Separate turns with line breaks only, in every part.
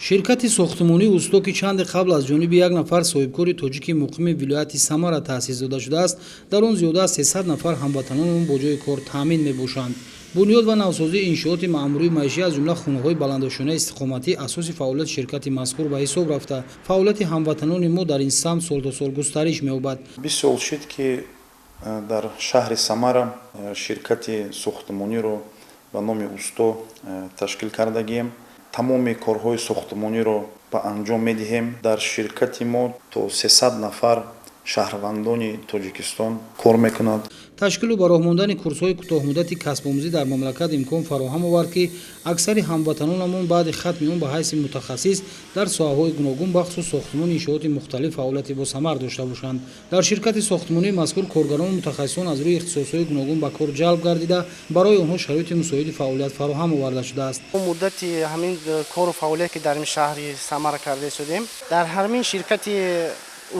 Ширкати сохтмонии «Усто», ки чанде қабл аз ҷониби як нафар соҳибкори тоҷики муқими вилояти Самара таъсис дода шудааст, дар он зиёда аз 300 нафар ҳамватанонамон бо ҷойи кор таъмин мебошанд. Бунёд ва навсозии иншооти маъмурию маишӣ, аз ҷумла хонаҳои баландошёнаи истиқоматӣ, асоси фаъолияти ширкати мазкур ба ҳисоб рафта, фаъолияти ҳамватанони мо дар ин самт сол то сол густариш меёбад.
20 сол шуд, ки дар шаҳри Самара ширкати сохтмониро ба номи «Усто» ташкил кардагием. Тамоми корҳои сохтмониро ба анҷом медиҳем. Дар ширкати мо то 300 нафар шаҳрвандони Тоҷикистон кор мекунанд.
Ташкилу ба роҳ мондани курсҳои кӯтоҳмуддати касбомӯзӣ дар мамлакат имкон фароҳам овард, ки аксари ҳамватанонамон баъди хатми он ба ҳайси мутахассис дар соҳаҳои гуногун, бахусус сохтмони иншооти мухталиф, фаъолияти босамар дошта бошанд. Дар ширкати сохтмонии мазкур коргарону мутахассисон аз рӯи ихтисосҳои гуногун ба кор ҷалб гардида, барои онҳо шароити мусоиди фаъолият фароҳам оварда шудааст.
Муддати ҳамин кору фаъолият, ки дар ин шаҳри Самара карда истодем, дар ҳамин ширкати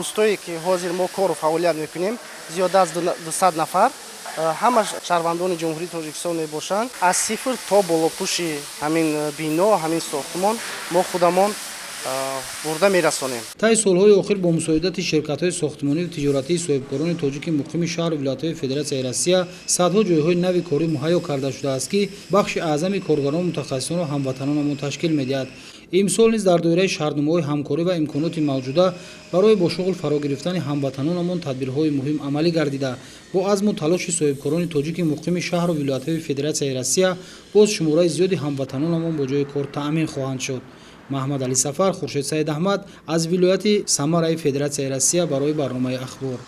«Устое», ки ҳозир мо кору фаъолият мекунем, зиёда аз 200 нафар, ҳама шаҳрвандони Ҷумҳурии Тоҷикистон мебошанд. Аз сифр то болопӯши ҳамин бино, ҳамин сохтмон мо худамон бурда мерасонем.
Таи солҳои охир бо мусоидати ширкатҳои сохтмонию тиҷоратии соҳибкорони тоҷики муқими шаҳру вилоятҳои Федератсияи Россия садҳо ҷойҳои нави корӣ муҳайё карда шудааст, ки бахши аъзами коргарону мутахассисонро ҳамватанонамон ташкил медиҳад. Имсол низ дар доираи шартномаҳои ҳамкорӣ ва имконоти мавҷуда барои бо шуғл фаро гирифтани ҳамватанонамон тадбирҳои муҳим амалӣ гардида, бо азму талоши соҳибкорони тоҷики муқими шаҳру вилоятҳои Федератсияи Россия боз шумораи зиёди ҳамватанонамон бо ҷойи кор таъмин хоҳанд шуд. Маҳмадалӣ Сафар, Хуршед Саидаҳмад аз вилояти Самараи Федератсияи Россия барои барномаи «Ахбор».